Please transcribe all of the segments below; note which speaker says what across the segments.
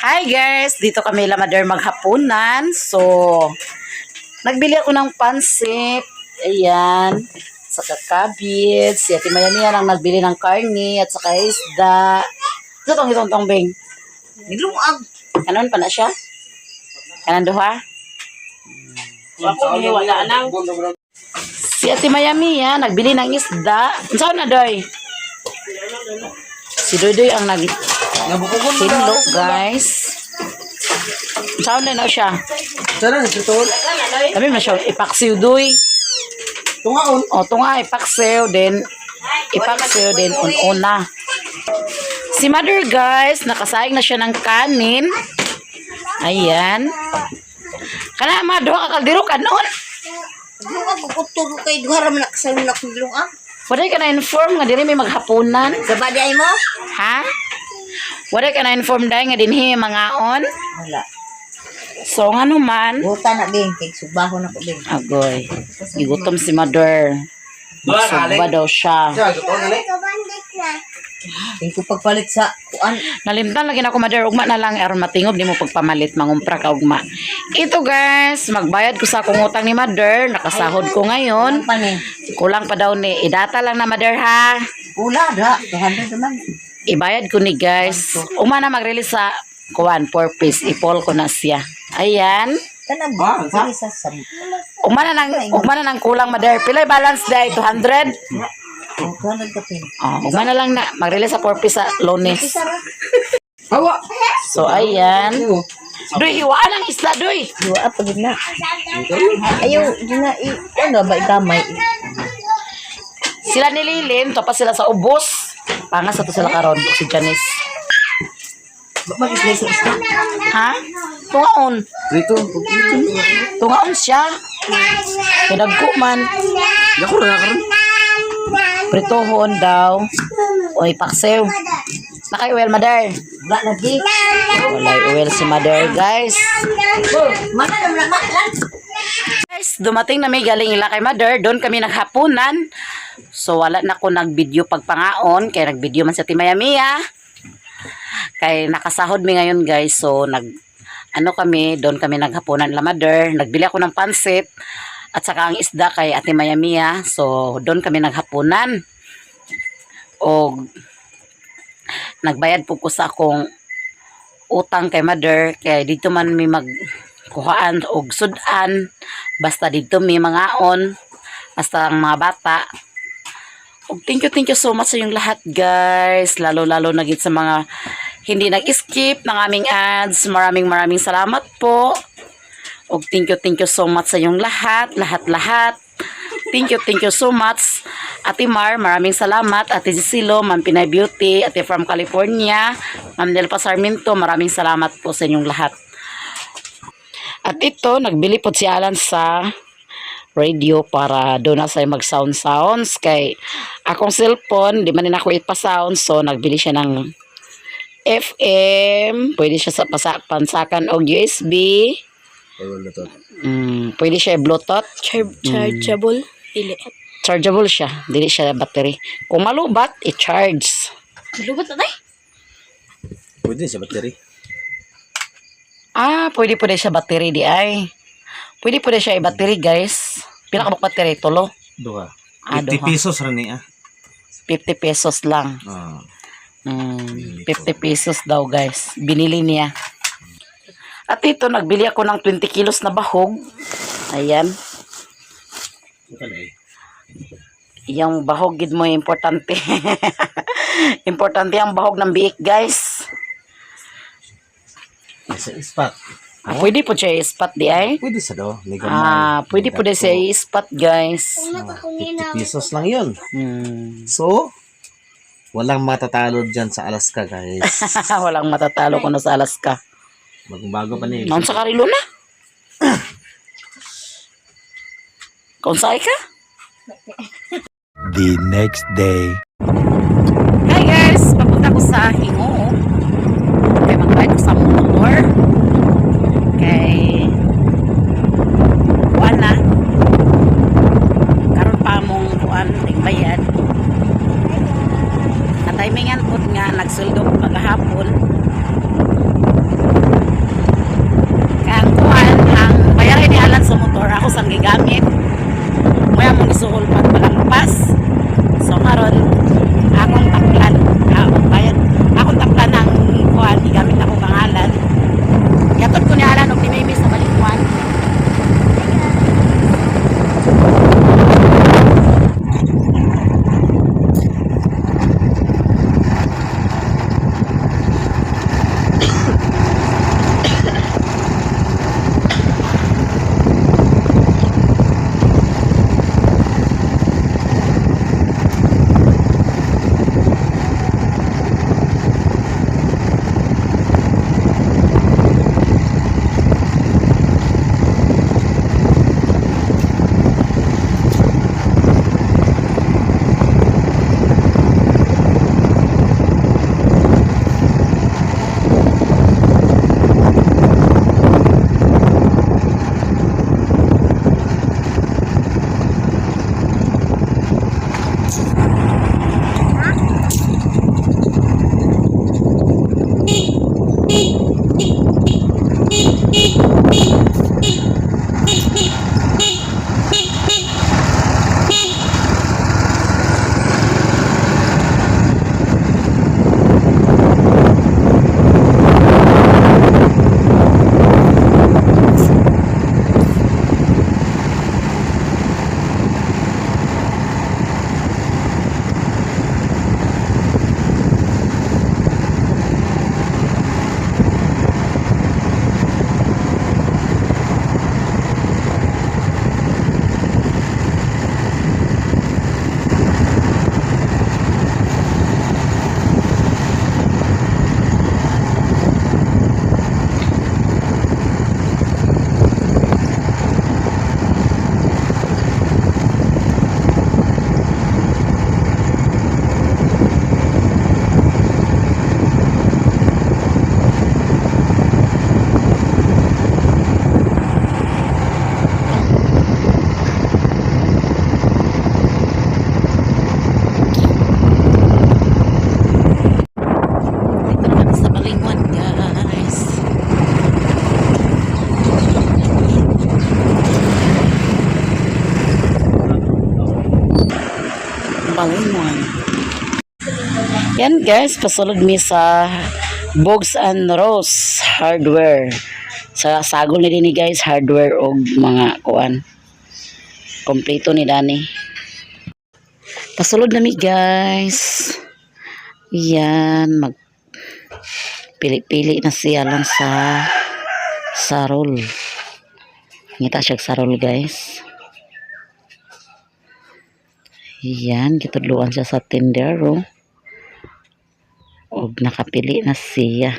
Speaker 1: Hi guys! Dito kami la Mother maghapunan. So, nagbili ako ng pansit. Ayan. Saka cabbage. Si Ate Mayami ang nagbili ng karne at saka isda. Ito tong itong tong bing.
Speaker 2: Nilungag.
Speaker 1: Kanon pa na siya? Kanon duha?
Speaker 2: Wala nang.
Speaker 1: Si Ate Mayami ya, nagbili ng isda. Unsa na doy? Si Doy Doy ang nag hinlo, guys. Unsa na na siya?
Speaker 3: Sana sa tol.
Speaker 1: Kami man siya ipaksiw doy.
Speaker 3: Tungaon.
Speaker 1: O tunga ipaksiw then ipaksiw then ununa. Si Mother guys, nakasaing na siya ng kanin. Ayan. Kana ma duha ka kaldero kanon.
Speaker 2: Lungag ko kuturo kay duha ra man nakasalun ako lungag.
Speaker 1: Wala ka na inform nga diri may maghapunan.
Speaker 2: Sa body ay mo?
Speaker 1: Ha? Wala ka na inform dahil nga dinhi mangaon.
Speaker 2: Wala.
Speaker 1: So nga naman,
Speaker 2: Buta na bing kay subahon ako bing.
Speaker 1: Agoy. Gigutom si Mother. Magsugba daw siya.
Speaker 3: Siya tol na.
Speaker 2: Kay ko pagpalit sa kuan.
Speaker 1: Nalimtan lagi na ako, Mother. Ugma na lang aron matingob nimo pagpamalit mangumpra ka ugma. Ito guys, magbayad ko sa akong utang ni Mother. Nakasahod ko ngayon.
Speaker 2: Kulang pa ni.
Speaker 1: Kulang pa daw ni. Idata lang na, Mother, ha.
Speaker 2: Ula da 200 naman.
Speaker 1: Ibayad ko ni guys. Ugma na mag-release sa kuan, 4 piece. Ipol ko na siya. Ayan.
Speaker 2: Kanang
Speaker 3: Ah, sa?
Speaker 2: diri sa sam.
Speaker 1: Ugma na nang kulang, Mother. Pilay balance dai 200.
Speaker 2: Oh, 200 ka pin.
Speaker 1: Oh, ugma na lang na mag-release sa 4 piece sa Lunes.
Speaker 2: Isa ra.
Speaker 3: Hawa.
Speaker 1: So ayan. Doy, hiwaan ang isla, doy.
Speaker 2: Duha pa gid na. Ayo, di na i ano ba ikamay.
Speaker 1: Sila nililin, to pa sila sa ubos. Pangas na to sila karon si Janice.
Speaker 2: Mag-isla sa isla.
Speaker 1: Ha? Tungaon.
Speaker 3: Dito.
Speaker 1: Tungaon siya. Kay dagko man.
Speaker 3: Dako ra karon.
Speaker 1: Pritohon daw. Oy, paksew. Nakay-oil, Mother.
Speaker 2: Wala lagi.
Speaker 1: Walay oil si Mother, guys.
Speaker 2: Oh, mana na man.
Speaker 1: Guys, dumating na may galing ila kay Mother. Doon kami naghapunan. So, wala na ko nag-video pagpangaon. Kay nag-video man sa Timaya Mia. Kay nakasahod mi ngayon, guys. So, ano kami, doon kami naghapunan la Mother. Nagbili ako ng pansit at saka ang isda kay Ate Maya Mia. So, doon kami naghapunan. O, nagbayad po ko sa akong utang kay Mother. Kay dito man mi mag kuhaan og sudan basta dito may mangaon basta ang mga bata. Og thank you so much sa inyong lahat guys, lalo lalo na gid sa mga hindi nag-skip ng aming ads. Maraming maraming salamat po. Og thank you so much sa inyong lahat, lahat lahat. Thank you so much. Ate Mar, maraming salamat. Ate Cecilo, Ma'am Pinay Beauty, Ate from California, Ma'am Nelpa Sarmiento, maraming salamat po sa inyong lahat. At ito, nagbili po si Alan sa radio para doon na siya mag-sound sounds. Kay akong cellphone, di man din ako ipa-sound. So, nagbili siya ng FM. Pwede siya sa pansakan og USB. Pwede siya i-Bluetooth.
Speaker 4: Chargeable. Dili.
Speaker 1: Chargeable siya. Dili siya battery. Kung malubat, i-charge.
Speaker 4: Lubot na tayo.
Speaker 3: Pwede sa battery.
Speaker 1: Ah, pwede po siya battery di ay. Pwede po siya i-battery, guys. Pila ka battery? Tulo?
Speaker 3: Duha.
Speaker 1: Ah,
Speaker 3: 50
Speaker 1: duha.
Speaker 3: pesos ra ni ah.
Speaker 1: 50 pesos lang.
Speaker 3: Ah.
Speaker 1: 50 pesos daw guys. Binili niya. At ito, nagbili ako ng 20 kilos na bahog. Ayan.
Speaker 3: eh.
Speaker 1: Yung bahog gid mo importante. Importante ang bahog ng biik guys.
Speaker 3: Sa ispat.
Speaker 1: Ah, pwede po siya i-spot di ay.
Speaker 3: Pwede sa do. Ni gamay.
Speaker 1: Ah, pwede po din siya i-spot guys.
Speaker 3: 50 pesos lang 'yun. So, walang matatalo diyan sa Alaska, guys.
Speaker 1: Walang matatalo kuno sa Alaska.
Speaker 3: Bagong-bago pa ni.
Speaker 1: Naon sa karilo na? Kung saan ka?
Speaker 5: The next day.
Speaker 1: Hi guys! Papunta ko sa Hingo. Kay magbayad ko sa motor. Kay kuan na. Karon pa mong kuan ting bayad. Natimingan pud nga nagsuldo ko kagahapon. Balungan. Yan guys, pasulod mi sa Bogs and Rose Hardware. Sa sagol ni dinhi guys, hardware og mga kuan. Kompleto ni Dani. Pasulod na mi guys. Yan, mag pili-pili na siya lang sa sarol. Ngita siya sarol guys. Yan, gitudluan siya sa tindero. Og nakapili na siya.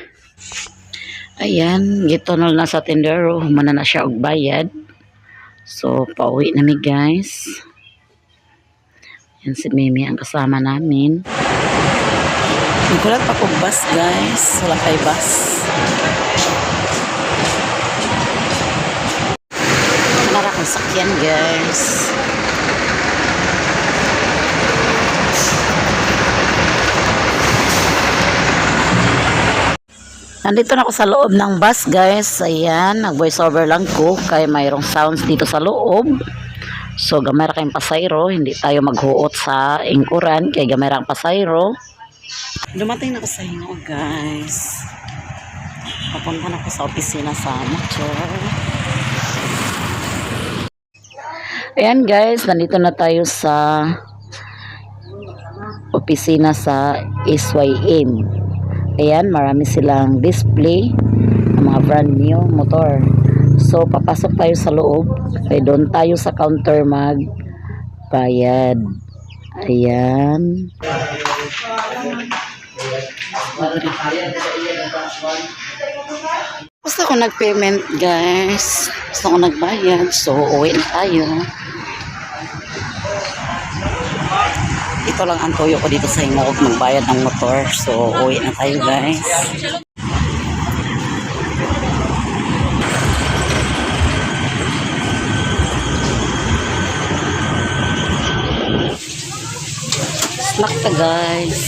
Speaker 1: Ayan, gitunol na sa tindero. Humana na siya og bayad. So, pauwi na mi guys. Yan si Mimi ang kasama namin. Nagkulat pa kong bus guys. Wala kay bus. Wala akong sakyan guys. Nandito na ako sa loob ng bus, guys. Ayan, nag-voice over lang ko kay mayroong sounds dito sa loob. So, gamay ra kayong pasayro. Hindi tayo maghuot sa ingkuran kay gamay ra ang pasayro. Dumating na ako sa Hingo, guys. Papunta na ako sa opisina sa motor. Ayan, guys. Nandito na tayo sa opisina sa SYM. Ayan, marami silang display ng mga brand new motor. So, papasok tayo sa loob. Ay, doon tayo sa counter magbayad. Ayan. Basta ko nag-payment, guys. Basta ko nagbayad. So, uwi na tayo. Ito lang ang tuyo ko dito sa Himog, magbayad ng motor. So, uwi na tayo, guys. Snack ta, guys.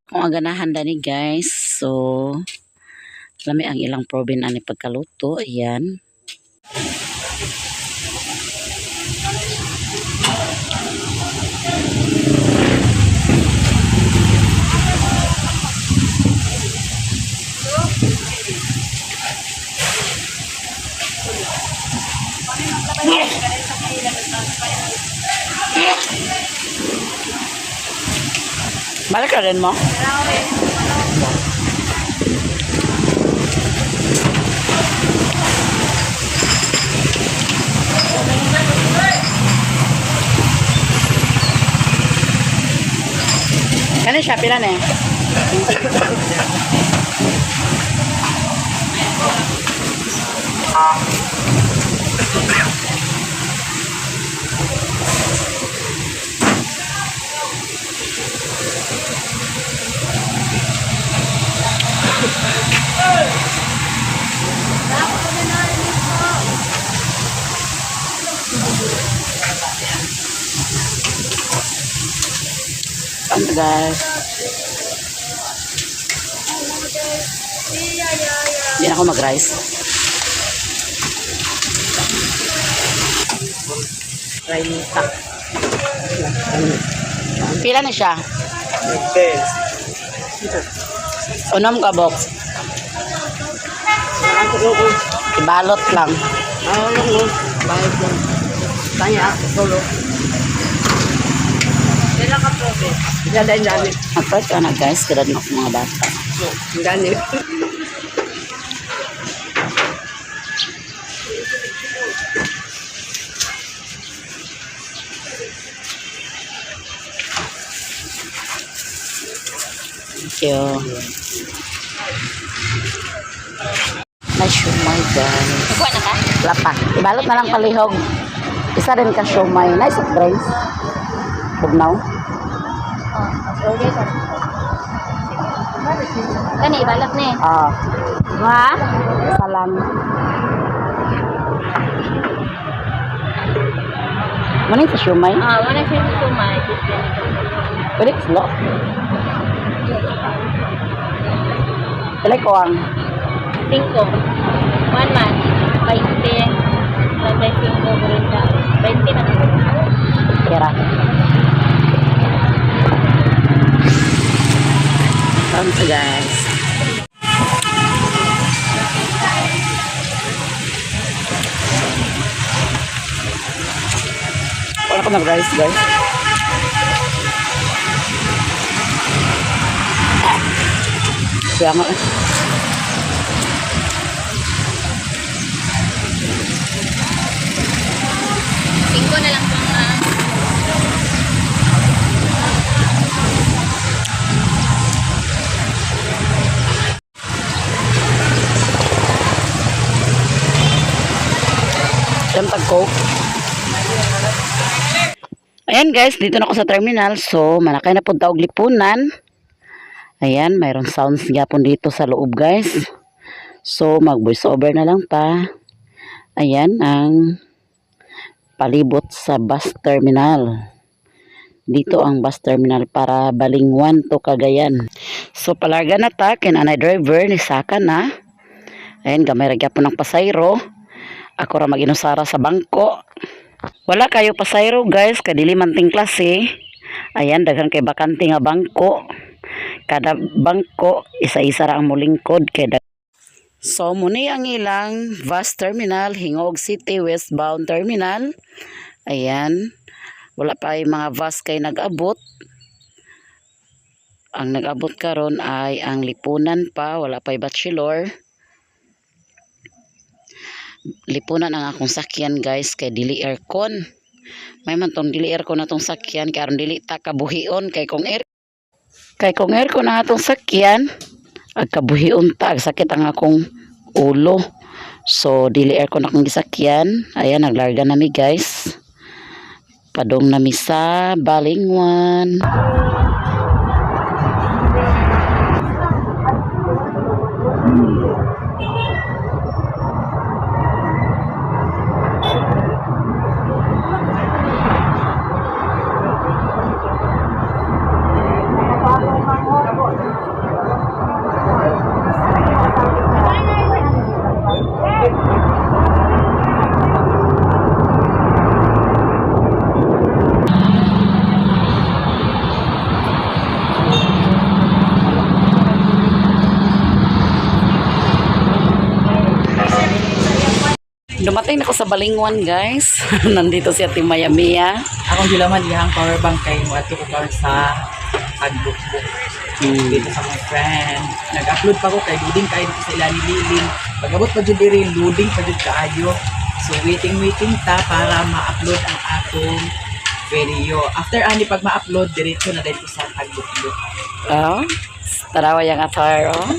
Speaker 1: Kung ang ganahan dani, guys. So, lami ang ilang proben ani pagkaluto. Ayan. Balik ka rin mo? Kani siya, pila na eh. Ano guys? Hindi na ako mag-rice. Rainita. Pila na siya? Unom ka box. Ibalot lang. Mag-try ka na guys, kada na ako mga bata. Thank you. May siomay guys.
Speaker 4: Kuha na ka?
Speaker 1: Wala pa. Ibalot na lang palihog. Isa rin ka siomay. Nice soft drinks. Bugnaw.
Speaker 4: Oh, okay ka. Kani, ibalot na eh.
Speaker 1: Ah,
Speaker 4: Wa?
Speaker 1: isa lang. Muna yung sa siomay.
Speaker 4: Ah, wala siya sa sumay.
Speaker 1: Pwede kaslo. Pwede ko ang
Speaker 4: 5. 1 man. 20. 35, 40. 20 na.
Speaker 1: pera. Kaon to, guys. Wala ko nag-rice, guys. Kaya nga eh.
Speaker 4: Singko na lang pang
Speaker 1: Yan tag Coke. Ayan guys, dito na ako sa terminal. So, manakay na po og Lipunan. Ayan, mayroon sounds gyapon dito sa loob, guys. So, mag voice over na lang ta. Ayan ang palibot sa bus terminal. Dito ang bus terminal para Balingwan to Cagayan. So, palarga na ta, kinanay driver ni Saka na. Ayan, gamay ra gyapon ang pasayro. Ako ra mag-inusara sa bangko. Wala kayo pasayro, guys, kay dili man ting klase. Ayan, daghan kay bakante nga bangko. Kada bangko isa-isa ra ang molingkod kay So muni ang ilang bus terminal, Hingog City Westbound Terminal. Ayan. Wala pa yung mga bus kay nag-abot. Ang nag-abot karon ay ang Lipunan pa, wala pa bachelor. Lipunan ang akong sakyan, guys, kay dili aircon. May man tong dili aircon na tong sakyan kay aron dili ta kabuhion kay kung aircon ang atong sakyan ag kabuhion ta ag sakit ang akong ulo. So dili aircon akong gisakyan. Ayan, naglarga nami, guys. Padong nami sa Balingwan. Dumating na ako sa Balingwan, guys. Nandito si Ate Maya Mia.
Speaker 6: Akong gilaman iyang power bank kay moadto ko karon sa Tagbukbuk. Dito sa my friend. Nag-upload pa ko kay loading kay dito sa ilani lilin. Pag-abot pa jud diri loading pa jud kaayo. So waiting waiting ta para ma-upload ang atong video. After ani pag ma-upload diretso na dito sa Tagbukbuk.
Speaker 1: Oh, tarawa yung attire, oh.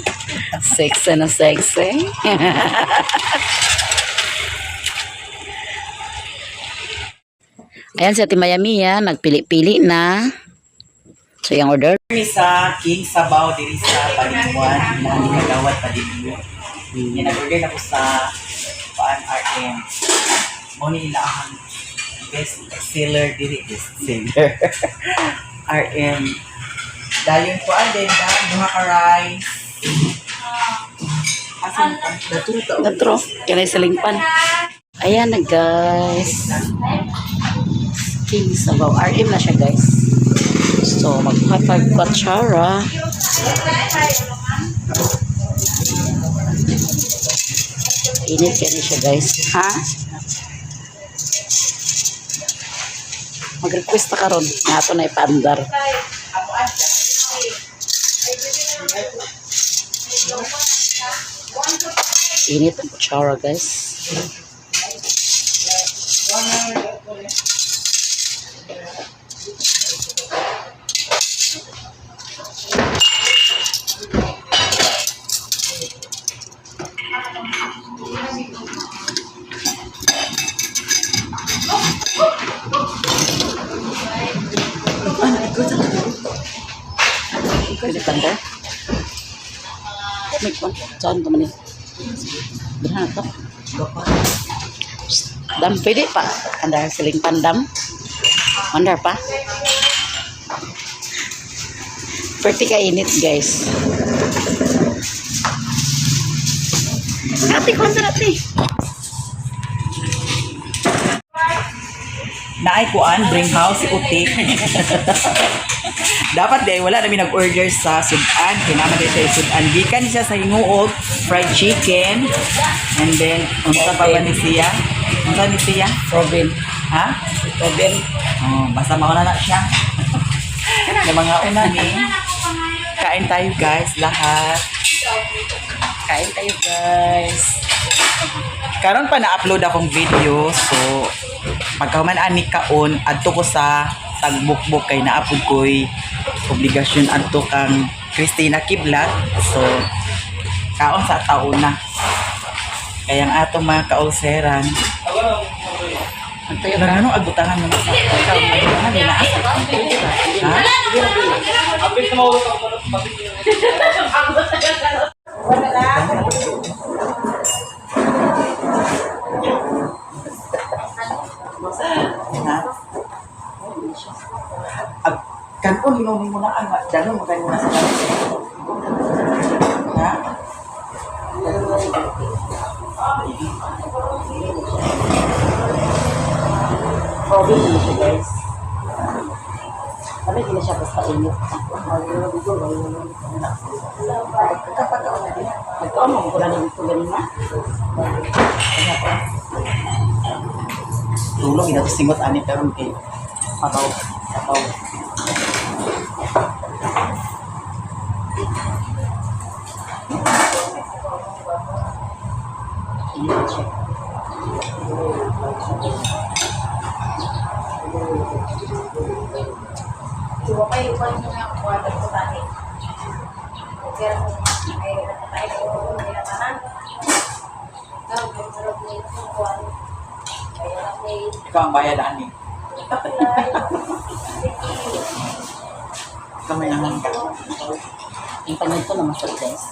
Speaker 1: Sexy na sexy. Ayan si Ate Maya Mia, nagpili-pili na. So, yung order.
Speaker 6: Kami sa King Sabaw diri sa Balingwan, ilani kagawad pa din. Yan nag-order na ko sa Paan RM. Mo ni ila ang best seller diri, best seller. RM. Dayon ko ang din da, duha ka rice. Asan pa? Daturo ta.
Speaker 1: Datro, kanay salingpan. Ayan na, guys. King Sabaw. RM na siya, guys. So, magpapag kutsara. Init kaya siya, guys. Ha? Mag-request na karon. Nga na ipaandar. Init ang kutsara, guys. Pwede tanda? May kwan. Saan ka man eh? Dra to. Dam, pwede pa. Andar siling pandam. Andar pa. Pwede ka init, guys. Ate, kwan sa ate.
Speaker 6: Naay kuan, bring house si Utik. Dapat di ay wala namin nag-order sa sudan. Kaya naman siya sudan. Gikan siya sa hinguog, fried chicken. And then, unsa pa ba ni siya? Unsa ni siya?
Speaker 1: Robin.
Speaker 6: Ha?
Speaker 1: Robin.
Speaker 6: Oh, basta mauna na siya. Yung mga una ni. Kain tayo guys, lahat.
Speaker 1: Kain tayo guys.
Speaker 6: Karon pa na-upload akong video, so pagkahuman ani kaon adto ko sa tagbukbok kay naapod ko'y obligasyon adto kang Christina Kiblat. So kaon sa taon na. Kaya ang atong mga kaulseran.
Speaker 1: Ang tayo
Speaker 6: Ano ano agutangan mo na sa kaon na na Ha? Ha? Ag kanon hinumin mo na ang dalo mo kayo na sa kanon. Ha?
Speaker 1: Robin na siya guys. Kami din na siya basta init. Nagkaon mo ko lang dito ganina.
Speaker 6: Tulog ina singot ani karon kay
Speaker 1: Sabaw. Sabaw. Init siya.
Speaker 6: Ikaw ang bayad ani. Ikaw may naman ka.
Speaker 1: Yung panood ko naman sa guys.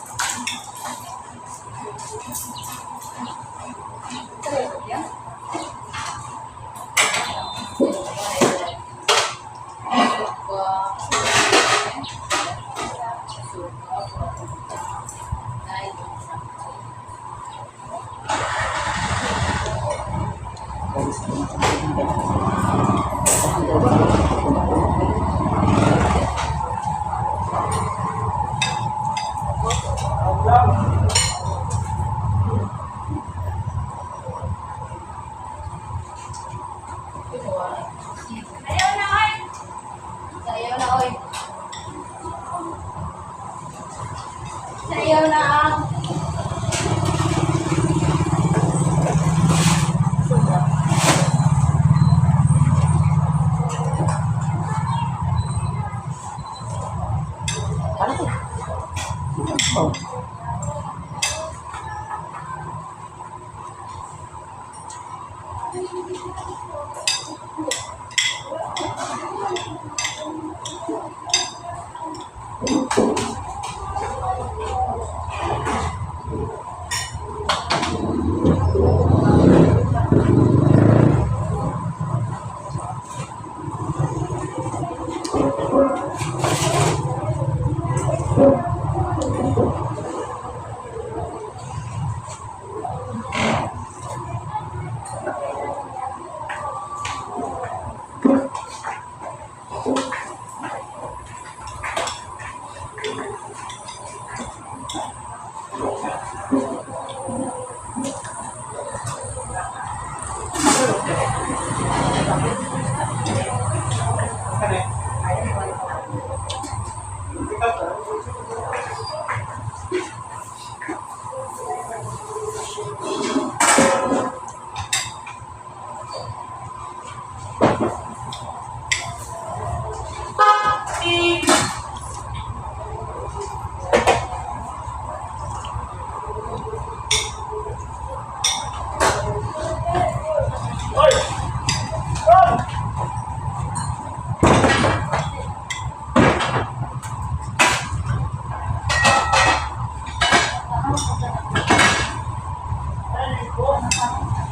Speaker 4: Ayaw na, oy! Sayaw na, oy! Sayaw na ang...
Speaker 1: Ano to? Oh.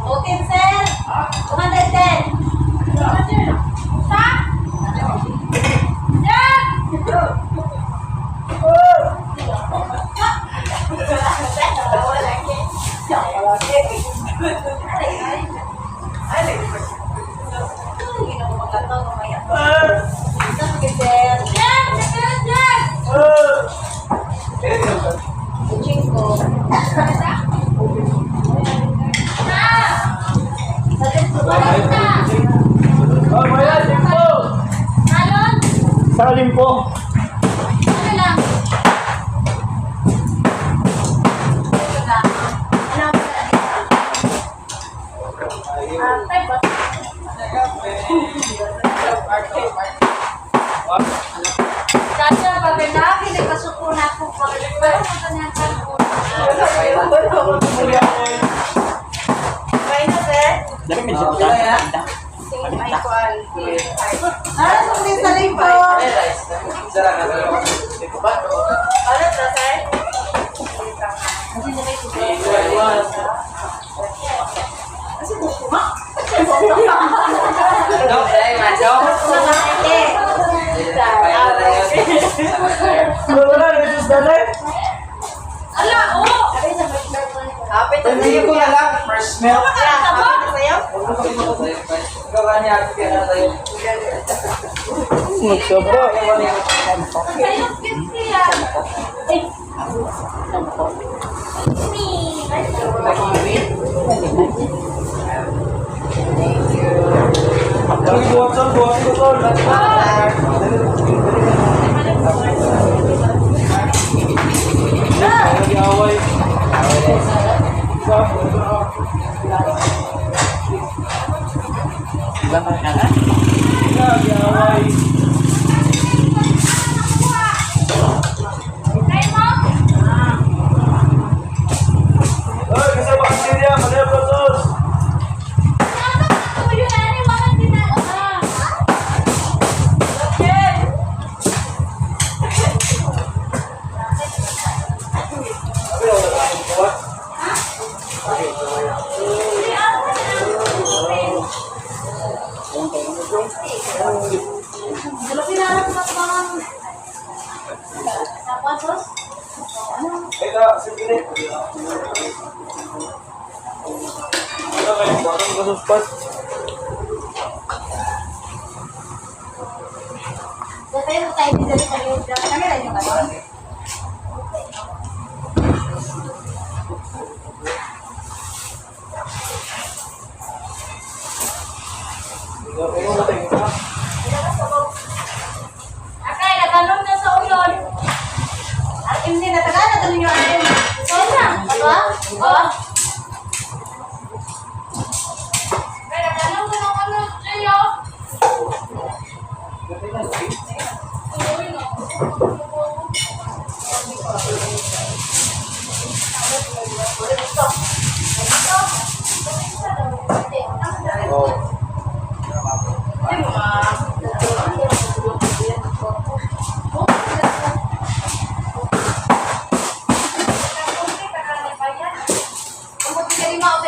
Speaker 4: Okay, sir! 210! Sa?
Speaker 6: Dami may siya paminta. Paminta.
Speaker 2: Ah, sumli sa lingko.
Speaker 4: Ala, oh!
Speaker 6: Hindi ko na lang first milk.
Speaker 4: Sa'yo, cute siya. Ay. Kaya mo? Tuyo na rin, mga tinata. Akay, nagalong na sa uyon.
Speaker 2: Hindi na taga na ninyo ay.
Speaker 4: So na. Diba? Oh. Kaya nagalong na ng ano, sa'yo.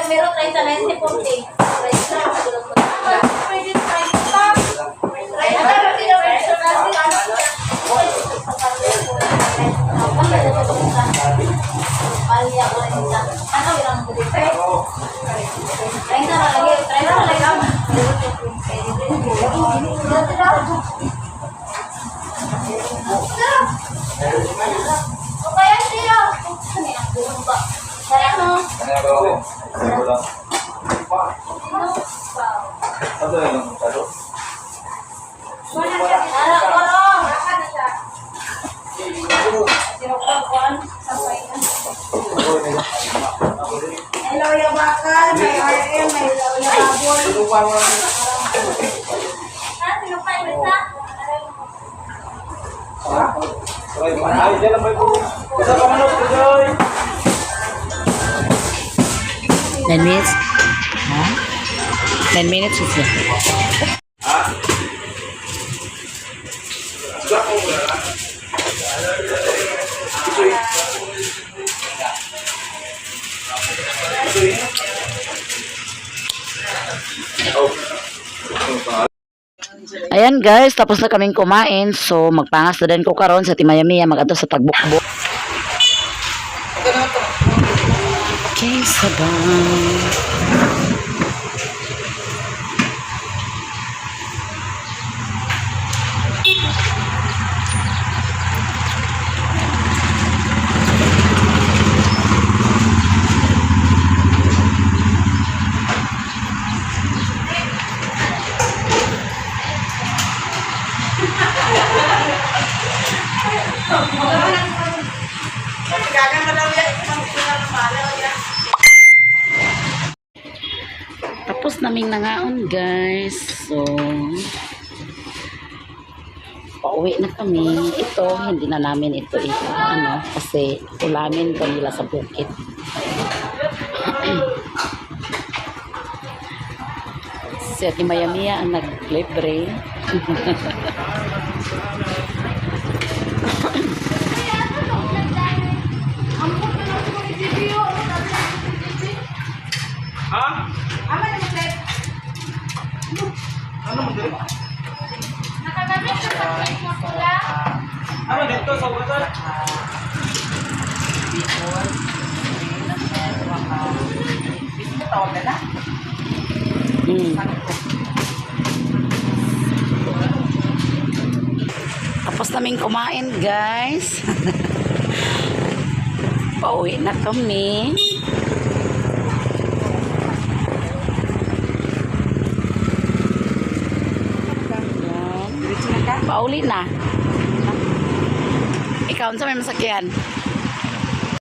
Speaker 4: Pero 30 na yun, 40. 30. Pwede
Speaker 2: May lawya baka, may RM, may lawya baboy.
Speaker 1: 9 minutes. Ha? 9 minutes is na. Ayan guys, tapos na kaming kumain. So magpangas na din ko karon sa Timayamiya magadto sa Tagbukbo. Okay, sabang. Tapos naming nangaon guys. So, pauwi na kami. Ito, hindi na namin ito eh, ano, kasi ulamin kanila sa bukid. Si Ate Maya Mia ang naglibre.
Speaker 4: Nakagamit ka sa cake na pula.
Speaker 6: Bicol, Spain, and Waka. Mismo tawag na na.
Speaker 1: Tapos namin kumain, guys. Pauwi na kami. Yan.
Speaker 6: Diretso na ka.
Speaker 1: Pauli na. Ikaw, unsa may masakyan?